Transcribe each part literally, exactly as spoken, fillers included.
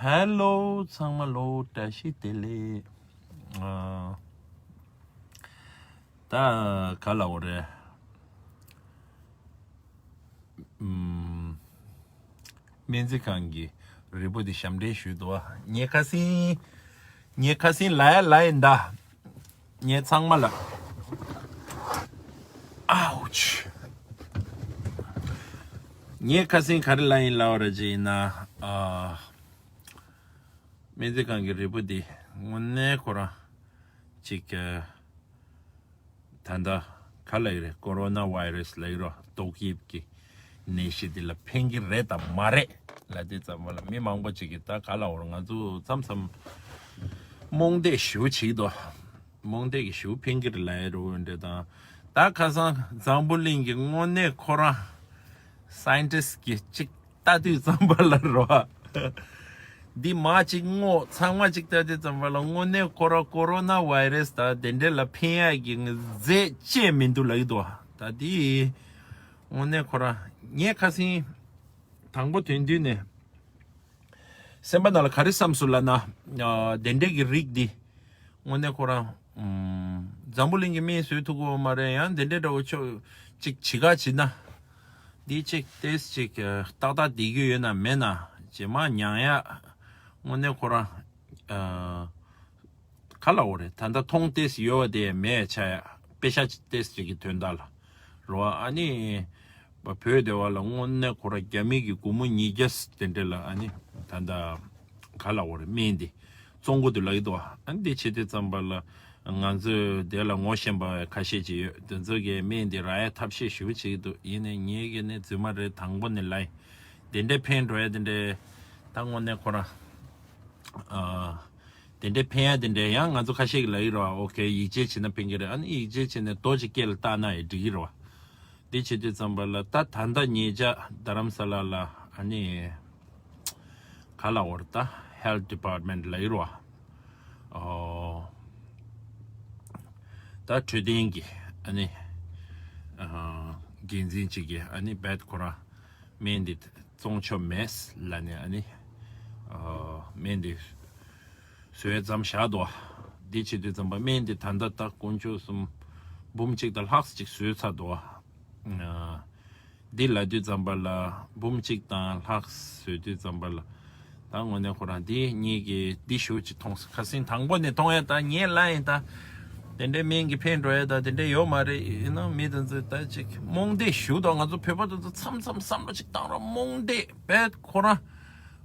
ཧེ་ལོ། ཚང་མ་ལོ། བཀྲ་ཤིས་བདེ་ལེགས། ཨ། ད་ག་ལབ་དགོས་རེད། ཨུམ། སྨན་རྩིས་ཁང་གི་རིལ་བུ་འདི་ཞབས་འདྲེན་ཞུས་འདུག་བ། ངས་ཁ་སང་། ངས་ཁ་སང་ལབ་ཡ་ལབ་ཡིན་ད། ངས་ཚང་མ་ལ། ཨའུ་ཆི། ངས་ཁ་སང་ག་རེ་ལབ་ཡིན་ལབ་པ་ར་ཅིག་ཡིན་ན། ཨ། སྨན་རྩིས་ཁང་གི་རིལ་བུ་འདི་དངོས་གནས་ཁོ་རང་ཅིག་ད་ལྟ་ག་ལབ་ཀྱི་རེད། ཀོ་རོ་ན་བྷའི་རེ་སི་ལབ་ཀྱི་རེད། ཏོག་དབྱིབས་ཀྱི་ནད་གཞི་འདི་ལ་ཕན་གྱི་རེད་དང་མ་རེད་ལབ་དུས་ཙམ་པ་ལ། མི་མང་པོ་ཅིག་གིས་ད་ག་ལབ་དགོས་རེད། ང་ཚོ་མཚམས་མཚམས་རྨོངས་དད་ཞེ་པོ་བྱེད་ཀྱི་འདུག་རྨོངས་དད་ཀྱི་ཞེ་པོ་ཕན་གྱི་རེད་ལབ་ཡ་འདྲ་བོ་འདྲ་དང་། ད་ཁ་སང་འཛམ་བུ་གླིང་གི་དངོས་གནས་ཁོ་རང་སའེན་ཊིསི་གི་ཅིག་ལྟ་དུས་ཙམ་པ་ལ་རོ། འདི་མ་གཅིག་ངོ་ཚང་མ་གཅིག་ལྟ་དུས་ཙམ་པ་ལ་དངོས་གནས་ཁོ་ར་ཀོ་རོ་ན་བྷའི་རེ་སི་དང་དེ་འདྲ་ལ་ཕན་ཡག་གི་རྫས་ཅི་ཡང་མི་འདུག་ལབ་ཀྱི་འདུག་ད་འདི་དངོས་གནས་ཁོ་ར་ངས་ཁ་སང་དང་པོ་དོན་བསྡུས་ནས་སེམས་པ་ནང་ལ་ག་རེ་བསམ་སོང་ལབ་ན། ཨ། དེ་འདྲ་གི་རིགས་འདི་དངོས་གནས་ཁོ་རང་ཨམ། འཛམ་བུ་གླིང་གི་སྨན་བཟོ་ཐུབ་ཀྱི་ཡོད་མ་རེད། ཡང་དེ་འདྲའི་འདྲ་བོ་ཆོ་ཅིག་བྱེད་ག་བྱེད་ན། འདི་ཅིག་ཏེས་ཅིག་ཏག་ཏག་བསྡད་ཀྱི་ཡོད་ན་མེད་ན་རྗེས་མ་མྱངས་ཡ། དངོས་གནས་ཁོ་རང་ཨ། ག་ལབ་དགོས་རེད། ད་ལྟ་མཐོང་ཏེས་ཡོད་པ་དེ་མེད་ཆ་ཡ། པེ་ཤ་ཏེས་ཅིག་གི་དོན་དག་ལ་རོ། ཨ་ནི། བོད་སྡེ་བ་ལ་དངོས་གནས་ཁོ་ར་རྒྱ་མི་གི་སྒོར་མོ་ཉིས་བརྒྱ་དེ་འདྲ་ལ་ཨ་ནི་ད་ལྟ་ག་ལབ་དགོས་རེད། སྨན་འདི་བཙོང་གི་འདུག་ལབ་ཀྱི་འདུག་ཨ་ནི་འདི་བྱེད་དུས་ཙམ་པ་ལ་ང་ཚོའི་སྡེ་ལ་ངོ་ཤེས་པ་ཁ་ཤས་ཅིག་ཡོད། དེ་ཚོ་གིས་སྨན་འདི་རག་ཡ་ཐབས་ཤེས་ཞེ་པོ་བྱེད་ཀྱི་འདུག་ཡིན་ནའི་ངེད་ཀྱིས་ནི་རྫུན་མ་རེད། དང་པོ་ནས་ལབ་ཡིན། དེ་འདྲའི་ཕན་འགྲོ་ཡ་དེ་འདྲའི་ད་དངོས་གནས་ཁོ་རང་ཨ། དེ་འདྲའི་ཕན་ཡ་དེ་འདྲའི་ཡང་ང་ཚོ་ཁ་ཤས་ཀྱིས་ལབ་ཀྱི་རེད་བ། ཨོ་ཁེ། ཡིད་ཆེས་བྱེད་ན་ཕན་གྱི་རེད། ཨ་ནི་ཡིད་ཆེས་བྱས་ནས་རྡོ་ཅིག་སྐེ་ལ་བཏགས་ན་ཡང་འགྲིག་གི་རེད་བ། འདི་བྱེད་དུས་ཙམ་པ་ལ་ད་ད་ལྟ་ཉེ་ཆར་རྡ་རམ་ས་ལ་ལ་ཨ་ནི་ག་ལབ་དགོས་རེད། ད་ཧེལ་ཐི་ཌི་པཱར་ཊི་མེན་ཊི་ལབ་ཀྱི་རེད་བ། ཨོ། ད་འཕྲོད་བསྟེན་གྱི་ཨ་ནི་ཨ། འགན་འཛིན་ཅིག་གིས་ཨ་ནི་རྦད་ཁོ་རང་སྨན་འདི་བཙོང་ཆོག་མེད་ལབ་ནས་ཨ་ནི་ཨ། སྨན་འདི་བཟོས་མཚམས་བཞག་འདུག་འདི་བྱེད་དུས་ཙམ་པ་སྨན་འདི་ད་ལྟ་ད་དཀོན་མཆོག་གསུམ་འབུམ་གཅིག་དང་ལྷག་ཅིག་བཟོས་ཚར་འདུག་ཨ། འདི་ལབ་དུས་ཙམ་པ་ལ་འབུམ་གཅིག་དང་ལྷག་བཟོས་དུས་ཙམ་པ་ལ་ད་དངོས་གནས་ཁོ་རང་འདི་ངེད་ཀྱིས་འདི་ཞུ་ཅིག་མཐོང་སོང་། ཁ་སང་དང་པོ་ནས་མཐོང་ཡ། ད་ངས་ལབ་ཡིན། ད་དེ་འདྲའི་སྨན་གྱི་ཕན་འགྲོ་ཡ་ད་དེ་འདྲ་ཡོད་མ་རེད། ཡིན་ནའང་མི་དེ་ཚོས་ད་ཅིག་རྨོངས་དད་ཞུ་དང་། ང་ཚོ་བོད་པ་དེ་ཚོ་མཚམས་མཚམས་བསམ་བློ་ཅིག་བཏང་རོགས། རྨོངས་དད་རྦད་ཁོ་རང་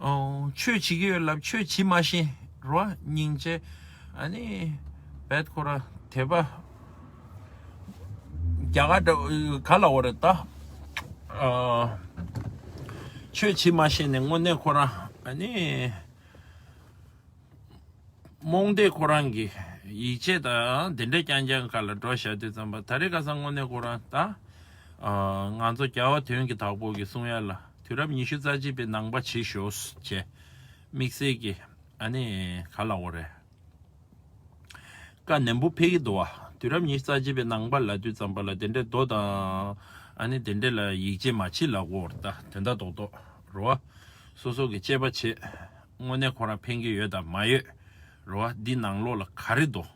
ཨོ། ཆོས་བྱེད་ཀྱི་ཡོད་ལབ་ཆོས་བྱེད་མ་ཤེས་རོ། སྙིང་རྗེ། ཨ་ནི་རྦད་ཁོ་རང་དད་པ་རྒྱ་གར་འདྲ་ག་ལབ་དགོས་རེད་ད། ཨ། ཆོས་བྱེད་མ་ཤེས་ནས་དངོས་གནས་ཁོ་རང་ཨ་ནི། རྨོངས་དད་ཁོ་རང་གི་ཡིད་ཆེས་དང་དེ་འདྲ་རྐྱང་རྐྱང་སྒང་ལ་འགྲོ་བཞག་དུས་ཙམ་པ། ད་རེས་ཁ་སང་དངོས་གནས་ཁོ་རང་ད། ཨ། ང་ཚོ་རྒྱལ་བ་དོན་གྱི་བདག་པོ་གིས་གསུང་ཡ་ལ་དུས་རབས་ཉི་ཤུ་རྩ་གཅིག་པའི་ནང་པ་བྱེད་ཤོག་ཅེས་དམིགས་བསལ་གྱི་ཨ་ནི་ག་ལབ་དགོས་རེད། བཀའ་ནན་པོ་ཕེབས་ཀྱི་འདུག་བ། དུས་རབས་ཉི་ཤུ་རྩ་གཅིག་པའི་ནང་པ་ལབ་དུས་ཙམ་པ་ལ་དེ་འདྲའི་མདོ་དང་ཨ་ནི་དེ་འདྲ་ལ་ཡིད་ཆེས་མ་བྱེད་ལབ་དགོས་རེད། ད་དོན་དག་རྡོག་རྡོག་རེད་བ། སོ་སོ་གི་དཔྱད་པ་བྱེད། དངོས་གནས་ཁོ་རང་ཕན་གྱི་ཡོད་དང་མ་ཡོད་རེད་བ། འདི་ནང་ལོགས་ལ་ག་རེ་འདུག་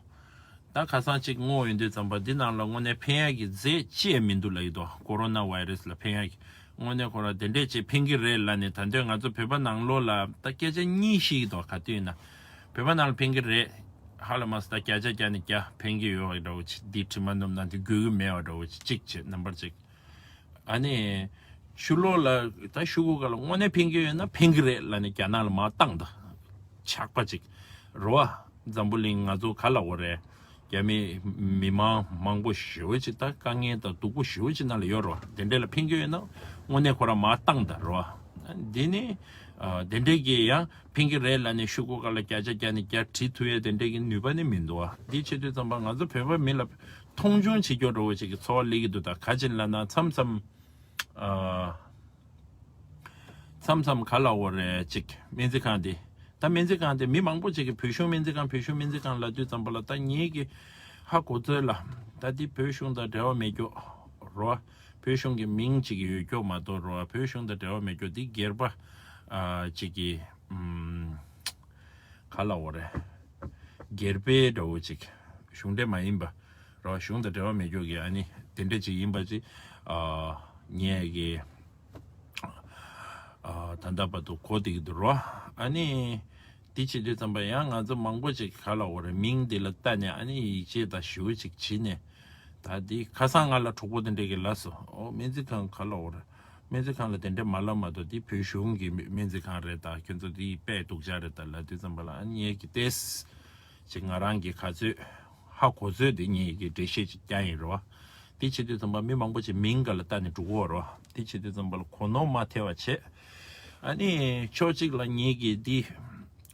ད་ཁ་སང་ཅིག་བསྔོགས་ཡོང་དུས་ཙམ་པ་འདི་ནང་ལ་དངོས་གནས་ཕན་ཡག་གི་རྫས་ཅི་ཡང་མི་འདུག་ལབ་ཀྱི་འདུག་ཀོ་རོ་ན་བྷའི་རེ་སི་ལ་ཕན་ཡག་གི། དངོས་གནས་ཁོ་རང་དེ་འདྲས་ཅིག་ཕན་གྱི་རེད་ལབ་ནས། ད་དུང་ང་ཚོ་བོད་པ་ནང་ལོགས་ལ་ད་སྐད་ཆ་གཉིས་བཤད་ཀྱི་འདུག་ག་དུས་ཡིན་ན། བོད་པ་ནང་ལ་ཕན་གྱི་རེད། ཧ་ལས་མ་སོང་། ད་བརྒྱ་ཆ་བརྒྱ་ནས་བརྒྱ་ཕན་གྱི་ཡོད་པ་འདྲ་བོ་ཅིག་འདི་དྲི་མ་ནུབ་ན་འདི་དགོས་ཀྱི་མེད་པ་འདྲ་བོ་ཅིག་གཅིག་བྱས། ནམ་བར་གཅིག་ཨ་ནི། ཕྱི་ལོགས་ལ་ད་ཤོག་གུ་སྒང་ལ་དངོས་གནས་ཕན་གྱི་ཡོད་ན་ཕན་གྱི་རེད་ལབ་ནས་རྒྱ་ནག་ལ་མར་བཏང་། ད་ཇག་པ་ཅིག་རེད་བ། འཛམ་བུ་གླིང་ང་ཚོ་ག་ལབ་དགོས་རེད། རྒྱ་མི་མི་མང་མང་པོ་ཞེ་པོ་ཅིག་ད་དཀའ་ངལ་དང་སྡུག་པོ་ཞེ་པོ་ཅིག་ནང་ལ་ཡོད་རེད་བ། དེ་འདྲས་ལ་ཕན་གྱི་ཡོད་ན་དངོས་གནས་ཁོ་རང་མར་བཏང་། ད་རེད་བ། འདི་ནི། ཨ། དེ་འདྲས་ཀྱི་ཡང་ཕན་གྱི་རེད་ལབ་ནས་ཤོག་གུ་སྒང་ལ་བརྒྱ་ཆ་བརྒྱ་ནས་བརྒྱ་བྲིས་ཐུབ་ཡས་དེ་འདྲས་ཀྱི་ནུས་པ་ནི་མི་འདུག་བ། འདི་བྱེད་དུས་ཙམ་པ་ང་ཚོ་བོད་པ་མི་ལ་མཐོང་ཆུང་བྱེད་རྒྱུ་འདྲ་བོ་ཅིག་གི་ཚོར་བ་སླེབས་ཀྱི་འདུག་ད་ག་ཅི་ལབ་ན་མཚམས་མཚམས། ཨ། མཚམས་མཚམས་ག་ལབ་དགོས་རེད། ཅིག་སྨན་རྩིས་ཁང་དེ། ད་སྨན་རྩིས་ཁང་དེ་མི་མང་པོ་ཅིག་གིས་བོད་གཞུང་སྨན་རྩིས་ཁང་། བོད་གཞུང་སྨན་རྩིས་ཁང་ལབ་དུས་ཙམ་པ་ལ་ད་ངེད་ཀྱི་ ཧ་གོ་ཚོད་ལ། ད་འདི་བོད་གཞུང་དང་འབྲེལ་བ་མེད་རྒྱུ་རོ། བོད་གཞུང་གི་མིང་ཅིག་ཡོད་རྒྱུ་མ་གཏོགས་རོ། བོད་གཞུང་དང་འབྲེལ་བ་མེད་རྒྱུ་འདི་སྒེར་པ་ཨ་ཅིག་གི་ཨམ། ག་ལ་འོ་རེད། སྒེར་པའི་འདྲ་བོ་ཅིག་གཞུང་འབྲེལ་མ་ཡིན་པ་རོ། གཞུང་དང་འབྲེལ་བ་མེད་རྒྱུ་གི་ཨ་ནི་དེ་འདྲ་ཅིག་ཡིན་པ་ཅིག་ཨ་ངས་གི་ཨ་ད་ལྟ་བར་དུ་གོ་བསྡད་ཀྱི་འདུག་རོ། ཨ་ནི་དེ་བྱེད་དུས་ཙམ་པ་ཡང་ང་ཚོ་མང་པོ་ཅིག་ག་ལ་འོ་རེད། མིང་འདི་ལ་ལྟ་ནས་ཨ་ནི་ཡིད་ཆེས་དང་ཞུ་ཅིག་བྱེད་ནས། ད་འདི་ཁ་སང་ང་ལ་གྲོགས་པོ་དེ་འདྲས་ཀྱིས་ལབ་སོང་། ཨོ་སྨན་རྩིས་ཁང་ག་ལ་འོ་རེད། སྨན་རྩིས་ཁང་ལ་དེ་འདྲས་མ་ལབ་མ་གཏོགས་འདི་བོད་གཞུང་གི་སྨན་རྩིས་ཁང་རེད། ད་ཁྱོད་ཚོ་འདི་དཔེ་སྡུག་ཅག་རེད། ད་ལབ་དུས་ཙམ་པ་ལ་ཨ་ནི་ངས་ཀྱི་ཏེས་ཅིག་ང་རང་གི་ག་ཚོད་ཧ་གོ་ཚོད་དེ་ངས་ཀྱི་འགྲེལ་བཤད་ཅིག་རྒྱག་ཡིན་རོ། དེ་བྱེད་དུས་ཙམ་པ་མི་མང་པོ་ཅིག་མིང་ག་ལ་ལྟ་ནས་འགྲོ་གོ་རོ། དེ་བྱེད་དུས་ཙམ་པ་ལ་གོ་ནོར་མ་ཐེབས་པ་བྱེད། ཨ་ནི་ཕྱོགས་གཅིག་ལ་ངས་ཀྱི་འདི་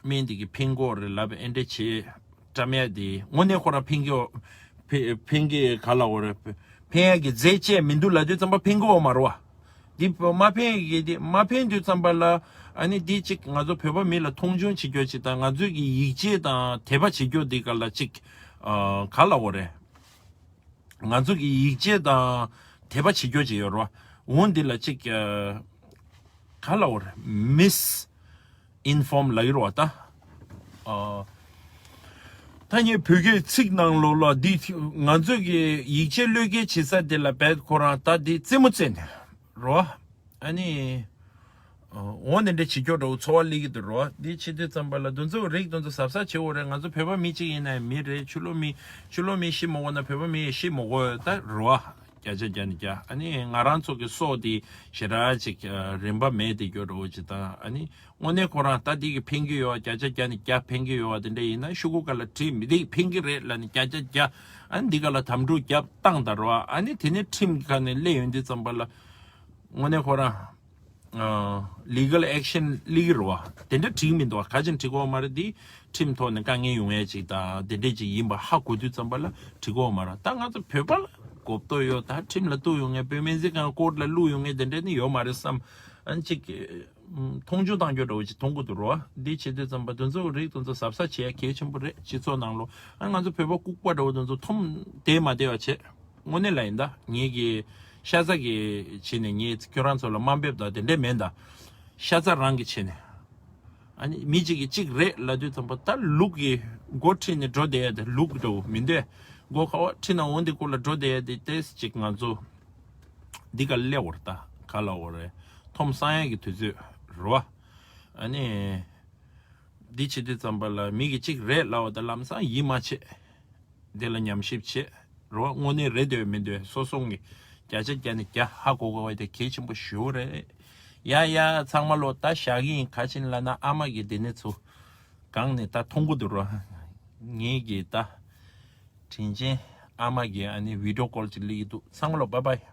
སྨན་འདི་གི་ཕན་གོ་རེད་ལབ་ཨེ་འདྲ་བྱེད། བཀྲམ་ཡ་དེ་དངོས་གནས་ཁོ་རང་ཕན་གི་ཕན་ཕན་གི་ག་ལ་འོ་རེད། ཕན་ཡ་གི་རྫས་བཅས་མི་འདུག་ལབ་དུས་ཙམ་པ་ཕན་གི་འོ་མ་རོ། འདི་མ་ཕན་གི་འདི་མ་ཕན་དུས་ཙམ་པ་ལ་ཨ་ནི་འདི་གཅིག་ང་ཚོ་བོད་པ་མི་ལ་མཐོང་ཆུང་བྱེད་རྒྱུ་ཅིག་དང་ང་ཚོའི་གི་ཡིད་ཆེས་དང་དད་པ་བྱེད་རྒྱུ་འདི་ག་ལ་གཅིག་ཨ་ག་ལ་འོ་རེད། ང་ཚོ་གི་ཡིད་ཆེས་དང་དད་པ་བྱེད་རྒྱུ་ཅིག་ཡོད་རོ། འོ་འདི་ལ་གཅིག་ཨ་ག་ལ་འོ་རེད། མིས་ཨིན་ཕོམ་ལབ་ཀྱི་རེད་བ་ད། ཨ། ད་ངས་བོད་སྐད་ཚིག་ནང་ལོགས་ལ་འདི་ང་ཚོ་གི་ཡིད་ཆེས་བློས་འགེལ་བྱེད་ས་དེ་ལ་བེད་ཁོ་རང་ད་འདི་རྩེད་མོ་རྩེ་ནས་རོ། ཨ་ནི། ཨ། འོ་འདི་འདྲ་བྱེད་སྐྱོ་འདྲ་བོ་ཚོར་བ་སླེབས་ཀྱི་འདུག་རོ། འདི་བྱེད་དུས་ཙམ་པ་ལ་དེ་ཚོ་རིགས་དེ་ཚོ་གཟབ་གཟབ་བྱེད་དགོས་རེད། ང་ཚོ་བོད་པ་མི་གཅིག་ཡིན་ན་ཡང་མི་རེད། ཕྱི་ལོགས་མི་ཕྱི་ལོགས་མི་ཤི་མ་དགོས་ན་བོད་པ་མི་ཡང་ཤི་མ་དགོས་ད་རོ། བརྒྱ་ཆ་བརྒྱ་ནས་བརྒྱ། ཨ་ནི་ང་རང་ཚོ་གི་སྲོག་དེ་ཞེ་དྲག་ཅིག་རིན་པ་མེད་དེ་སྐྱོ་འདྲ་བོ་ཅིག་དང་ཨ་ནི། དངོས་གནས་ཁོ་རང་ད་འདི་གི་ཕན་གི་ཡོད་བ་བརྒྱ་ཆ་བརྒྱ་ནས་བརྒྱ་ཕན་གི་ཡོད་བ་དེ་འདྲ་ཡིན་ན་ཤོག་གུ་སྒང་ལ་བྲིས་མི་འདི་ཕན་གི་རེད་ལབ་ནས་བརྒྱ་ཆ་བརྒྱ། ཨ་ནི་འདི་སྒང་ལ་དམ་ཕྲུག་བརྒྱབ་བཏང་ད་རོ། ཨ་ནི་དེ་ནས་ཁྲིམས་སྒང་ནས་སླེབས་ཡོང་དུས་ཙམ་པ་ལ་དངོས་གནས་ཁོ་རང་ལི་གལ་ཨེག་ཤན་སླེབས་ཀྱི་རེད་བ། དེ་འདྲ་འགྲིག་མི་འདུག་བ། ག་ཅིག་འགྲིག་གི་ཡོད་མ་རེད། འདི་ཁྲིམས་ཐོག་ནས་དཀའ་ངལ་ཡོང་ཡས་ཅིག་དང་དེ་འདྲས་ཅིག་ཡིན་པ་ཧ་གོ་དུས་ཙམ་པ་ལ་འགྲིག་གི་ཡོད་མ་རེད། ད་ང་ཚོ་བོད་པ་ལ་གོ་རྟོགས་ཡོད། ད་ཁྲིམས་ལ་གཏུག་ཡོང་མཁན་བོད་སྨན་རྩིས་ཁང་ཀོར་ལ་བླུག་ཡོང་མཁན་དེ་འདྲས་ནི་ཡོད་མ་རེད་བསམ། ཨ་ནི་ཅིག་མཐོང་ཆུང་བཏང་རྒྱུ་འདྲ་བོ་ཅིག་མཐོང་གི་འདུག་རོ། འདི་བྱེད་དུས་ཙམ་པ་དེ་ཚོ་རིགས་དེ་ཚོ་གཟབ་གཟབ་བྱེད་ཡ་གལ་ཆེན་པོ་རེད། སྤྱི་ཚོགས་ནང་ལོ་ཨ་ང་ཚོ་བོད་པ་ལྐུགས་པ་འདྲ་བོ་དེ་ཚོ་མཐོང་བསྡད་མ་བསྡད་པ་བྱེད། དངོས་གནས་ལ་ཡིན་ད། ངེད་ཀྱི་ཤ་ཚ་གི་བྱས་ནས་ངས་ཁྱོད་རང་ཚོ་ལ་དམའ་འབེབས་དང་དེ་འདྲས་མེད་ད། ཤ་ཚ་རང་གི་བྱས་ནས་ཨ་ནི་མི་གཅིག་གིས་གཅིག་རེད་ལབ་དུས་ཙམ་པ་ད་ལུག་གི་མགོ་ཁྲིད་ནས་འགྲོ་བསྡད་ཡ་དེ་ལུག་འདྲ་བོ་མི་འདུག་མགོ་ཁ་བ་ཁྲིད་ན་འོང་དེ་སྐོར་ལ་འགྲོ་བསྡད་ཡ་དེ་ཏོག་ཙམ་ཅིག་ང་ཚོ་འདི་ག་སླེབས་འོར་ད་ག་ལ་འོ་རེད། མཐོང་སང་ཡ་གི་དུས་ཚོད་རེད་བ། ཨ་ནི། འདི་བྱེད་དུས་ཙམ་པ་ལ་མི་གིས་གཅིག་རེད་ལབ་པ་དང་ལམ་སང་ཡིད་མ་ཆེས། འདི་ལ་ཉམས་ཞིབ་བྱེད་རོགས། དངོས་གནས་རེད་འདོད་མི་འདོད་སོ་སོ་ངས་བརྒྱ་ཆ་བརྒྱ་ནས་བརྒྱ་ཧ་གོ་དགོས་པ་དེ་གལ་ཆེན་པོ་ཞེ་པོ་རེད། ཡ་ཡ་ཚང་མ་ལོ་ད་བཞག་གི་ཡིན། ག་ཕྱིན་ལབ་ན་ཨ་མ་གིས་འདི་ནས་ཚུར་སྒང་ནས་ད་མཐོང་གི་འདུག་རོ། ངེད་ཀྱིས་ད་དྲིན་ཆེན་ཨ་མ་གིས་ཨ་ནི་བི་ཌི་ཡོ་ཀོལ་ཅིག་སླེབས་ཀྱི་འདུག་ཚང་མ་ལོ་བྷའི་བྷའི།